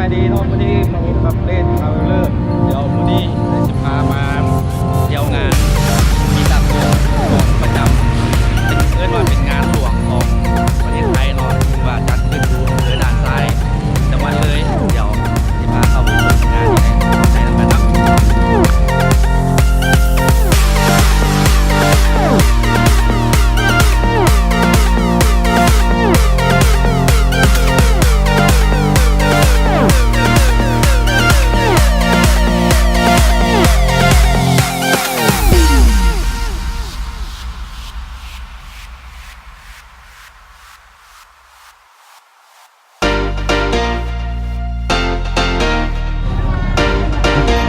ສະບາຍດີເນາະ ມື້ນີ້ມາພົບກັບເລດທຣາເວລເລີ ດຽວມື້ນີ້ຊິພາມາທ່ຽວງານທີ່ຕາໂກຂອງປະຈຳ ເປັນ ເອີ້ນວ່າເປັນງານຫຼວງຂອງປະເທດໄທເນາະ ທີ່ວ່າຈັດຂຶ້ນຢູ່ອຳເພີດ່ານຊາຍ ຈັງຫວັດເລີຍ. ດຽວຊິພາເຂົ້າໄປຊົມງານນີ້ໄດ້ນຳກັນເນາະ.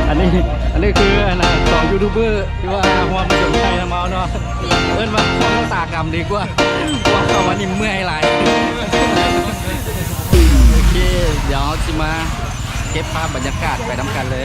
ອັນນີ້ ອັນນີ້ຄື ອັນນ່າ ສອງຢູທູບເບີທີ່ວ່າຮ່ວມຜົນໄພນຳເຮົາເນາະ ເອີ້ນວ່າຮ່ວມຊະຕາກຳດີກວ່າ ເພາະວ່າເຂົ້າມານີ້ເມື່ອຍຫຼາຍ. ໂອເຄ ດຽວເຮົາຊິມາເກັບພາບບັນຍາກາດໄປນຳກັນເລີຍ.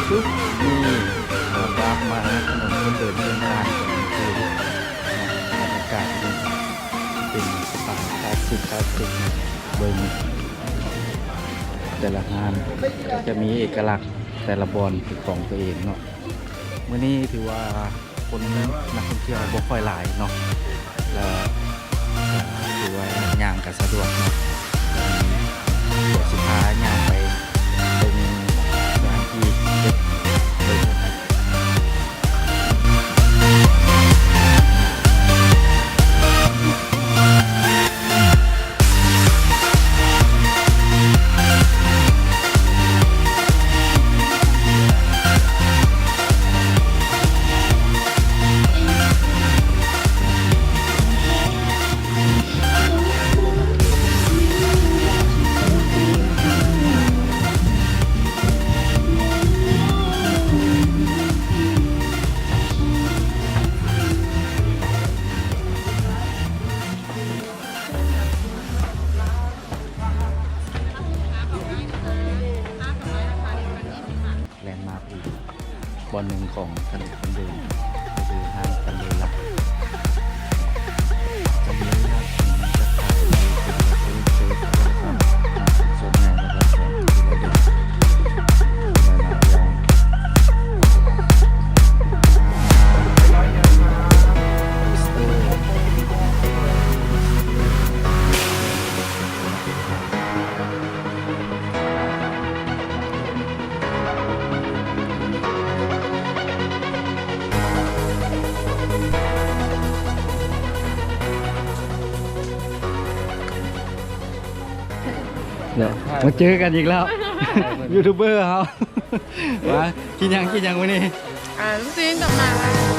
ນີ້ ເຮົາວາບມາຖະໜົນຄົນເດີນເມືອງກາງ ເປັນ ບັນຍາກາດນີ້ເປັນສະໄຕລ໌ຄລາສສິກ ຄລາສສິກ ເບິ່ງແຕ່ລະຮ້ານກໍຈະມີເອກະລັກແຕ່ລະບ່ອນເປັນຂອງຕົວເອງເນາະ. ມື້ນີ້ຖືວ່າຄົນ ນັກທ່ອງທ່ຽວບໍ່ຄ່ອຍຫຼາຍເນາະ ແລ້ວ ກໍຖືວ່າຍ່າງກໍສະດວກເນາະ. ດຽວຊິພາຍ່າງໄປເບິ່ງສະຖານທີ່ເດັດເບິ່ງ. ແລນມາກອີກບ່ອນໜຶ່ງຂອງຖະໜົນຄົນເດີນ ກໍຄືຮ້ານຕຳເລລັກ ຕຳເລລັກ ມັນຈະຂາຍຢູ່ເປັນປະເພດເຊຟ ແລ້ວກໍຂອງຊົມງານ ແລ້ວກໍຂອງທີ່ລະລຶກຫຼາຍໆຢ່າງ. ເນາະ ມາເຈີກັນອີກແລ້ວ ຢູທູບເບີເຮົາ ມາກິນຫຍັງ ກິນຫຍັງມື້ນີ້? ອ່າ ລູກຊີ້ນກັບໝາກ.